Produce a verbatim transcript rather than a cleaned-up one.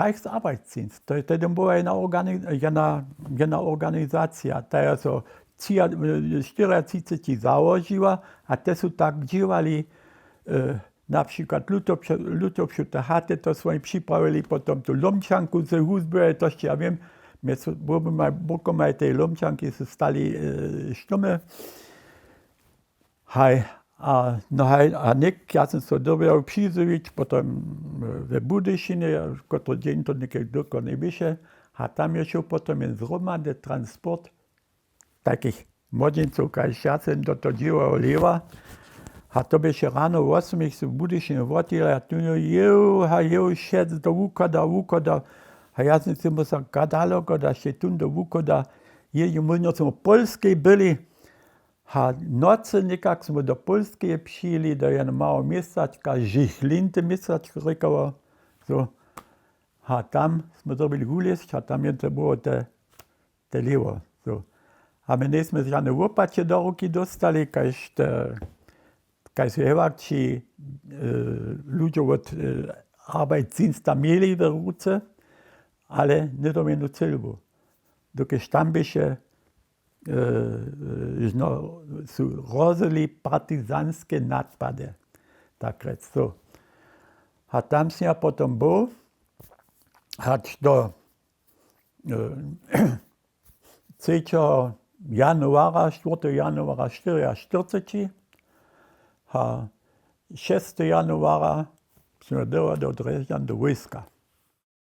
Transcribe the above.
Reichsarbeitsdienst, to je tehdy była jedna, jedna organizacija, ta je so štyriatřiceći załožiła, a te su tak dźěłali, na přikład lutowšute haty, to su woni připrawili potom tu lomčanku ze huzby, to sće ja wěm, mjez bokomaj tej lomčanki su stali štomy. Haj, a no haj, a něk ja sym so dyrbjał přizjewić potom we Budyšinje, kotry dźeń to něke dyrko njeběše. A tam je šoł potom jen zhromady transport takich młodźincow, kaž ja sym do to dźěło lewa. A to běše rano wosomich su w Budyšinje wotjela, a tu jeł a jeł šec do wuchoda wuchoda. A ja sym sym mysla, kadaloko da sće tón do wuchoda, jědźe móžno smy w Polskej byli. A w nocy někak smy do Polskeje přijěli, do jedne małe městačka, Žichlin te městačko rěkało. A tam smy dyrbili wulězć a tam je to było te lewo. A my njejsmy žane wopaće do ruki dóstali, kaž su hewakći ludźo wot Arbeitsdiensta měli w ruce, ale hnydom jednu cylbu, dokelž tam běše su hrozili partizanske nadpady, tak rjec. A tam sym ja potom był hač do třećeho januara štwórteho januara štyriaštyrceći, a šesteho januara sym ja dyrbjał do Drježdźan do wójska.